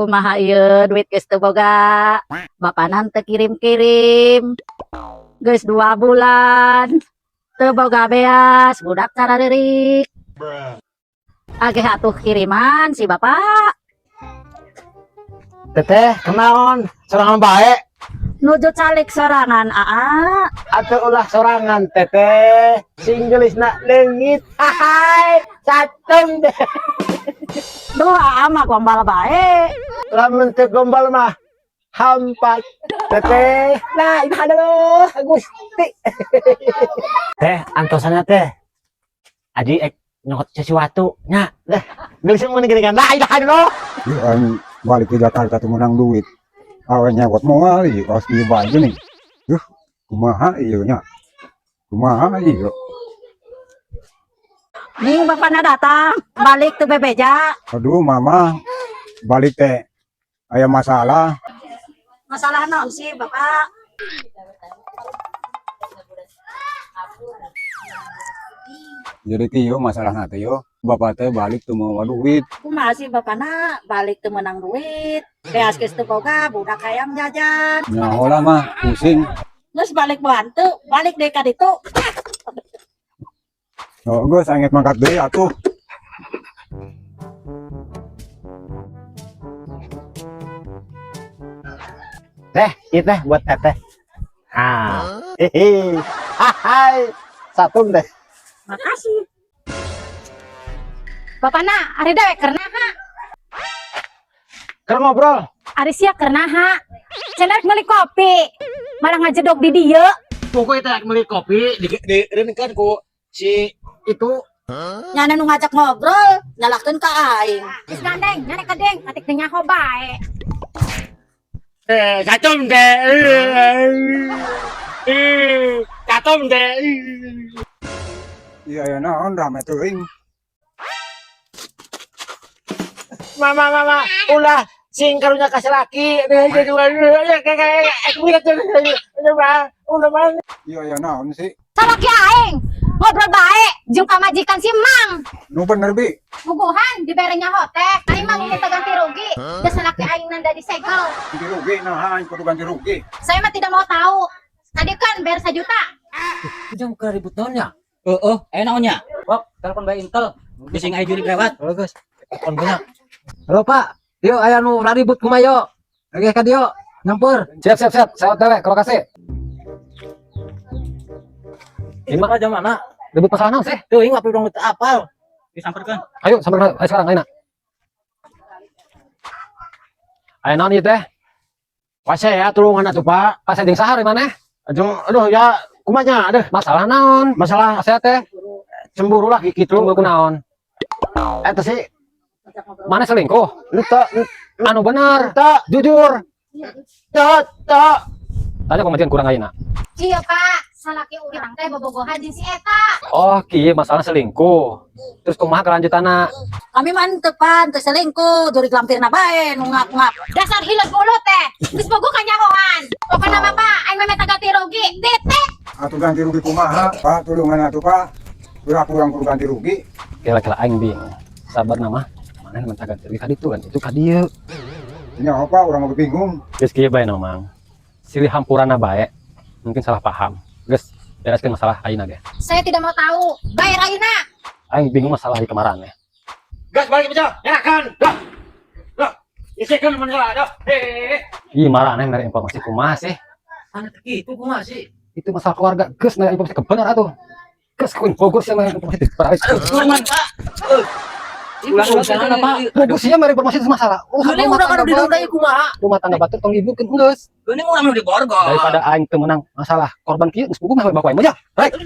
Kumaha ieu, duit geus teu boga. Bapana teu kirim-kirim. Geus 2 bulan. Teu boga beas, budak cararirik. Ageh atuh kiriman si bapak. Teteh, kenaon? Sorangan bae. Nuju calik sorangan, aa. Atau ulah sorangan, teteh. Sing geulisna leungit. Hai, satem deh. Duh, aa mah gombal bae. Lamun teu gombal mah hampat. Teteh, nah ini ada loh, Gusti. Teh, antosannya teh. Aji ek nyokot sesuatu nya. Deh, geulis mun gini kan. Nah, ini ada loh. Ieu aing balik ke Jakarta tuh menang duit. Awe nyewot moal ieu kaos ieu bae nih. Duh, kumaha ieu nya? Kumaha ieu? Ning bapana datang, balik teu bebeja. Aduh, mama balik teh aya masalah. Masalah naon sih, Bapak? Jadi kieu masalahna teh yo. Bapak teh balik teu mawa duit. Kumaha sih bapana balik teu menang duit. Beas geus teu boga, budak hayang jajan. Nyaho lah mah pusing. Geus balik bantu, balik deui ka ditu. Oh, geus aing mangkat deui atuh. Teh, ieu teh buat teteh. Ah. Hehe. Hai. Satum deh. Makasih. Bapana, ari dewek keur naha? Keur ngobrol. Ari sia keur naha? Cenah rek meuli kopi, malah ngajedog di dieu. Pokoknya teh meuli kopi di di ku si itu. Nyana nu ngajak ngobrol, nyalahkeun ka aing. Geus gandeng, nyana kadeng, katik teu nyaho bae. Eh, satum deh. Eh, satum deh. Iya aya naon rame teuing. Mama, mama, ulah sing karunya ka salaki. Ulah man. Iya aya naon sih? Salaki aing ngobrol bae jeung pamajikan si Mang. Nu bener bi. Puguhan dibere nyaho teh. Aing mah minta ganti rugi. Da salaki aing nanda disegel. Ganti rugi nah aing kudu ganti rugi. Saya mah tidak mau tahu. Tadi kan bayar 1 juta. Jang keur ribut naon nya? Heeh, aya naon nya? Wok, telepon bae Intel. Bisi aya jurig lewat. Halo guys. Telepon banyak. Halo Pak. Yo aya nu raribut kumaha yo? Oke ka dieu. Nyampur. Siap, siap, siap. Saya OTW ke lokasi. Ini mah jam mana? Ribut masalah naon sih? Tuh, ini urang teu apal. Disamperkeun. Ayo, sampai ayo sekarang, ayo nak. Ayo naon ieu teh? Pase ya tulungan atuh, Pak. Pase jeung saha maneh? Aduh, aduh ya kumanya aduh. Masalah naon? Masalah Pase teh cemburu lah gitu. cemburu kunaon? Eta sih Mana selingkuh? ente Anu bener, ente jujur. ente ente. Tanya pamajikan kurang ayeuna. Iya Pak, salaki urang teh bobogohan jeung si eta. Oh, kieu masalah selingkuh. Terus kumaha kelanjutanna? Kami mah teu pan, teu selingkuh, jurig lampirna bae nu ngap-ngap. Dasar hileut mulut teh. Geus bogo kanyahoan. Pokona mah Pak, aing mah minta ganti rugi. Titik. Atuh ganti rugi kumaha? Pak, tulungan atuh Pak. Urang kurang kudu ganti rugi. Kira-kira aing bingung. Sabar nama. Mana minta ganti rugi ka ditu kan itu ka dieu. Nya apa urang mah bingung. Geus kieu bae no, Mang. Silih hampurana bae. Mungkin salah paham. Geus bereskeun masalah ayeuna ge. Saya tidak mau tahu. Bayar ayeuna. Aing bingung masalah di kemarin ya. Gas balik aja, nyerahkan. Dah. Dah. Isikeun mun salah dah. Eh. Ih, marah nih informasi kumaha sih? Anu teh kitu kumaha sih? Itu masalah keluarga. Geus nanya informasi kebenar atuh. Geus kuin Bogor sih nanya informasi Aduh, tulungan, Pak. Ulah urusan Pak. Bogor sih mere informasi itu masalah. Urusan Geuning rumah urang tangga anu di batur. deui kumaha? Rumah tangga batur tong dibukeun geus. Geuning urang nu di borgol. Daripada aing teu meunang masalah korban kieu geus puguh mah baku aing mah ya. Rek.